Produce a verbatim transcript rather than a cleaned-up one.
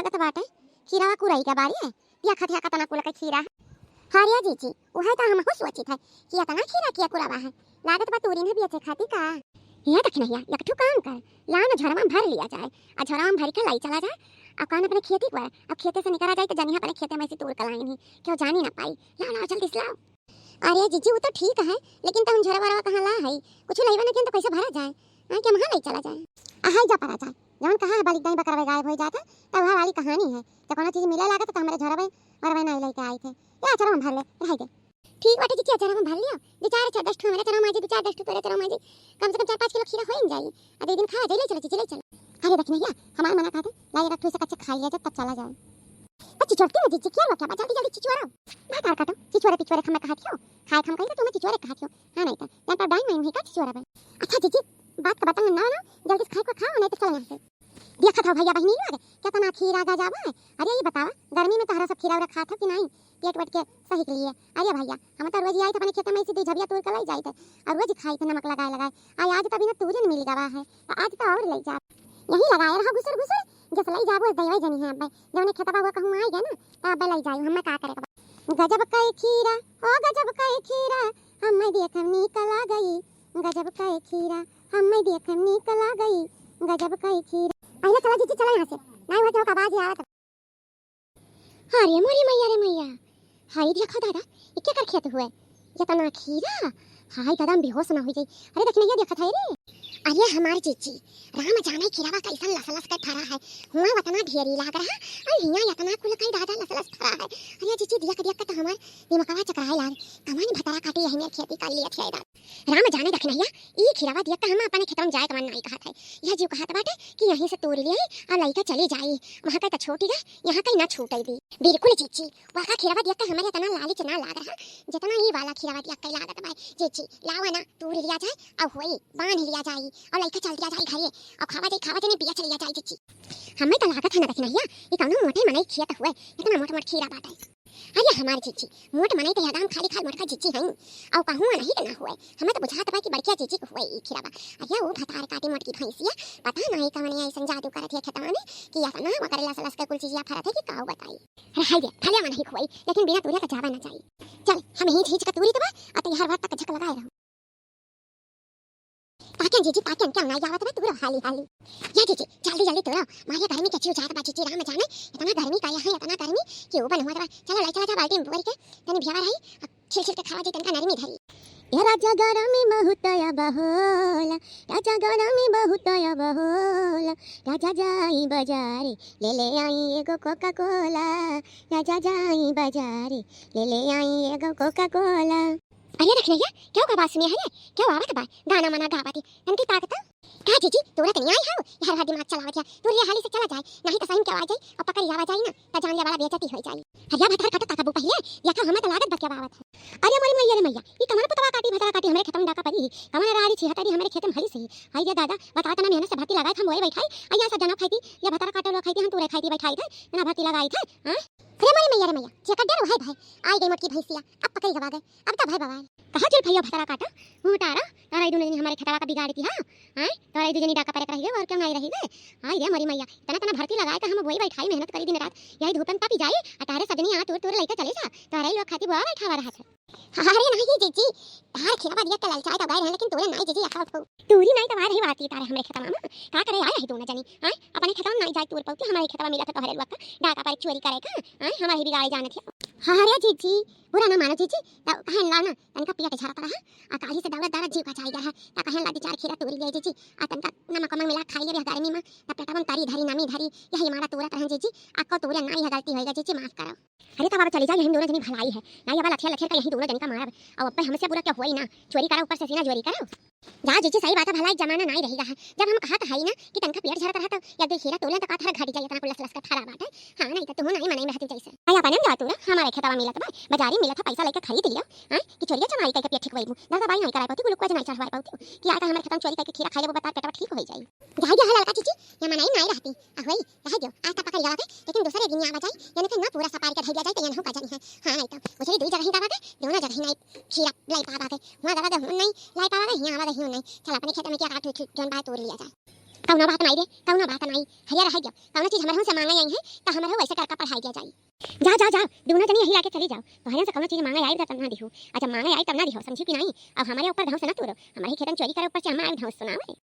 लागत बाटे, खीरावा कुरई के बारी है, देखत है कतना कुल के खीरा है। हाँ रे जीजी, उहे तो हमहू सोचित है कि इतना खीरा किया कुरावा है, लागत बा तूरी न बेचे खाती का। हे दखिनैया, एक ठो काम कर, ला न झोरवा में भर लिया जाए, आ झोरवा में भर के लाई चला जाए, आ कान अपने खेती पर, अब खेते से निकला जाए तो जनिया अपने खेते में से तोड़ के लाइन ही, क्यों जानी ना पाई, लाओ लाओ जल्दी से लाओ। अरे जीजी, वो तो ठीक है, लेकिन तब हम झोरवा वरवा कहाँ ला है, कुछ लइबे ना किन तो कैसे भरा जाए, हाँ, कि हम हाँ लाई चला जाए। आ हाय जा परा जाए, जवन कहा है बालिक दाई बकरवे गायब हो जाता, तब वह वाली कहानी है, तो कोनो चीज मिले लागत तो हमरे झोरवे वरवे नहीं लेके आई थे, या चलो हम भर ले, रह दे। ठीक बाटे जीजी, अचरा में भर लियो। दो चार, अच्छा, दस ठो हमरे अचरा में जी, दो चार, दस ठो तोरे अचरा में जी। कम से कम चार पाँच किलो खीरा हो ही जाई। आ दो दिन खा जाई, ले चलो जीजी, ले चलो। अरे दखिनैया, हमार मना कहते, लाई एक ठो से कच्चा खा लिया जब तब चला जाए। तो चिचोरती ना जीजी, क्या हुआ क्या बा? जल्दी जल्दी चिचोरा। ना तार काटो, चिचोरे पिचोरे हम कहा थियो। खाए हम कहीं तो तुम्हें चिचोरे कहा थियो। हाँ नहीं तो, जान पर डाइन नहीं हुई का चिचोरा बन। अच्छा जीजी, बात का बतंग ना ना, जल्दी से खाए को खाओ, नहीं तो चलो यहाँ से। देखत हो भैया बहिनी लोग, केतना खीरा गजा बा। अरे ई बतावा, गर्मी में तहरा सब खीरा उरा खात हो कि नाहीं? पेट वेट के सही के लिए। अरे भैया, हम तो रोज आइत अपने खेते में से दुई झबिया तोड़ के लाई जाइत है। और रोज खाइत है नमक लगाए लगाए। आ आज तो अभी ना तूरे न मिल गवा है। तो आज तो और लाई जा। यहीं लगाए रहो घुसुर घुसुर, जस लाई जाबो देवे जनी है अब्बे। जौने खेतवा हुआ कहूँ आए गए ना, तो अब्बे लाई जाई, हमें का करे के बा। गजब के खीरा, ओ गजब के खीरा, हमें देखम नीक लागई। गजब के खीरा, हमें देखम नीक लागई। गजब के खीरा। अरे चला जीजी, चला यहाँ से। नहीं हो जाओ का बाजी आवत। अरे मोरी मैया रे मैया, हाय देखो दादा, ई केकर खेत हुए? एतना खीरा, हाय दादा हम बेहोश ना हो जाई। अरे दखिनैया देखत है रे। अरे हमार जीजी, राम जाने खीरावा कैसन लस लस के फरा है। हुआ उतना ढेरी लाग रहा, और हियाँ एतना कुल कई दादा लस लस फरा है। अरे जीजी देख देख के तो हमार दिमकवा चकराए लाग। कवन भतरा काटी यही मेर खेती कर लिया थे दादा। राम जाने दखिनैया, ई खीरावा देख के हम अपने खेतवा में जाए के मन नाई कहत है। यह जीव कहत बाटे कि यहीं से तोड़ लिए और लइके चली जाई। वहाँ का तो छूटी गए, यहाँ कहीं ना छूटे दी। बिल्कुल जीजी, वहाँ खीरावा देख के हमारे इतना लालच ना लाग रहा, जितना ई वाला खीरावा देख के लागत बा। जीजी, लावा ना, तोड़ लिया जाए, और होई, बांध लिया जाए, और लइके चल दिया जाए घरे, और खावा जाए, खावा जाए, नहीं बेच लिया जाए जीजी। हमें तो लागत है ना दखिनैया, ई कौनो मोटे मनई खेत हुए, इतना मोट मोट खीरा बाटे। अरे हमार जीजी, मोट मनई तो यदाम खाली खाल मोटका जीजी हईं। अउ कहूँ नहीं के ना हुए। हमें तो बुझात बा कि बड़किया जीजी के हुए ई खीरावा। अरे ऊ भतार काटी मोटकी भैंसिया, पता नहीं कवने ऐसन जादू करत है खेतवा में कि एतना ओकर लस लस के कुल चीजिया फरत है कि काऊ बताई। अरे हाय रे, फलिया में नहीं हुए, लेकिन बिना तूरे का जावा ना जाई। चल, हम ही झींच के तूरी तबा, आ तैयार बात तक झक लगाए रहो। ताकन जीजी, ताकन, क्या ना आवत बा, तूरो हाली हाली। या जीजी, जल्दी जल्दी तूरो, मारे गर्मी के जीव जात बा जीजी, राम जाने, इतना गर्मी का यहाँ, इतना गर्मी कि ऊपर हुआ बा। चलो, ले चला जा बाल्टी में बोर के, तनी भियावा रही, अब छिल छिल के खावा जी, तनका नरमी धरी। ए राजा गरमी बहुत अब होला, राजा गरमी बहुत अब होला, राजा जाई बजारे, ले ले आई एगो कोका कोला, राजा जाई बजारे, ले ले आई एगो कोका कोला। अरे रखनैया, क्या का बात सुनिया है? क्या आवत बा? गाना मना गावत ही। तनकी ताकत। का जीजी, तोरा तनी आई हो? यार हर दिमाग चलावत है। तू ये हाली से चला जाए, नहीं तो सही में क्या आ जाए और पकड़ आवा जाए ना, तो जान ले वाला बेइज्जती हो जाए। अरे भतार काटो ताकबू पहले, या का हमें तो लागत बा क्या आवत है। अरे मोरी मैया रे मैया, ई कमर पुतवा काटी भतार काटी हमरे खेतम डाका परी, कमर रारी छी हतारी हमरे खेतम हली से। हाय रे दादा, बता तना मेहनत से भर्ती लगाए हम वही बैठाई, आ यहाँ सब जना खाई थी, या भतार काटो लो खाई थी, हम तोरे खाई थी बैठाई थे, ना भर्ती लगाई थे, हाँ? अरे मोरी मैया रे मैया, जेकर डर वही भाई, आई गई मोटकी भैंसिया, अब पकड़ी गवा गए। अब का भाई बवाल। कहा चल भैया भतरा काटा, मुँह टारा, तारा ई दोनों जनी हमारे खेतवा का बिगाड़ी थी, हाँ? हैं? तारा ई दो जनी डाका परे रही गए और क्यों नहीं रही गए? हाय रे मोरी मैया, इतना तना भर्ती लगाए का हम वही बैठाई मेहनत करी दिन रात, यही धूपन तपी जाए, आ तारे सजनी आ तोर तोर लेके चले जा, तारा ई लोग खाती बुआ बैठावा रहा था। अरे नहीं जीजी, तार खेतवा दिया के ललचाए तो गए रहे, लेकिन तोरे नहीं जीजी, अकाउंट हो। तूरी नहीं तो आ रही बात तारे हमरे खेतवा में, का करे आए रही दोनों जनी, हैं? अपने खेतवा में नहीं जाए तोर पौती, हमारे खेतवा मिला था तोहरे लोग का, डाका पर चोरी करे का, हैं? हमारे बिगाड़े जाने थे। अरे जीजी, बुरा ना मानो जीजी, तो कहन ला ना, तनका पेट झरत रहा, आ काली से दौड़त दौड़त जीव का जाई गया है, तो कहन ला दो चार खीरा तोड़ लिए जीजी, आ तनका नमक वमक मिला खाई लेबे गर्मी में, तो पेटवा में तरी धरी नमी धरी, यही मारा तोड़त रहन जीजी, आ को तोड़े नाई है गलती होई गई जीजी, माफ करो। अरे तब अब चली जाए, यही दोनों जनी भलाई है, नाई अब लथिया लथिया का यही दोनों जनी का मारब, और अब हमसे बुरा क्या होई ना, चोरी करा ऊपर से सीना चोरी करा। जा जीजी, सही बात है, भला एक जमाना नाई रही गया है। जब हम कहत हई ना कि तनका पेट झरत रहा तो एक दो खीरा तोले तो का थारा घटी जाए, इतना कुल लस लस का थारा बाटे। हाँ, नहीं तो तू नहीं मनई में हती जैसे। आया बने जा तू रे, हमारे खेतवा मिलत बा, बाजारी मिलत है, पैसा लेके खरीद लियो। हाँ, कि चोरिया चमारी करके पेट ठीक वही, दादा बाई नहीं कराई पाती, ग्लूकोज नहीं चढ़वाई पाती, कि आकर हमारे खेतवा चोरी करके खीरा खाई लेबो, बता पेटवा ठीक हो जाई। जाए गया है लड़का जीजी, या मनई नहीं रहती, आ होई, रह दियो, आज तक पकड़ गवा के, लेकिन दूसरे दिन आवा जाए, यानी कि ना पूरा सपारी का धैर्य जाए, तो यानी का जानी है। हाँ, नहीं तो, उसे दो जगह ही दबा के, दोनों जगह ही नहीं खीरा लाई पावा के, हुआ दबा के हुन नहीं लाई पावा के, हियाँ आवा के हुन नहीं। चल, अपने खेत में क्या काट उठ जौन बाय तोड़ लिया जाए। कौनो बात नहीं रे, कौनो बात त नाई, हरिया रह गया। कौनो चीज हमरहू से मांगे आई है, त हमरहू वैसे करके पढ़ाई दिया जाई। जा, जा, जा, दूनो जनी यही लाके चली जाओ। तोहरे से कौनो चीज मांगे आई, तब ना दिहू। अच्छा, मांगे आई, तब ना दिहो, समझी कि नाई? अब हमरे ऊपर धौंस ना तूरो। हमरे खेतन चोरी करे ऊपर से हम आई धौंस सुनावे।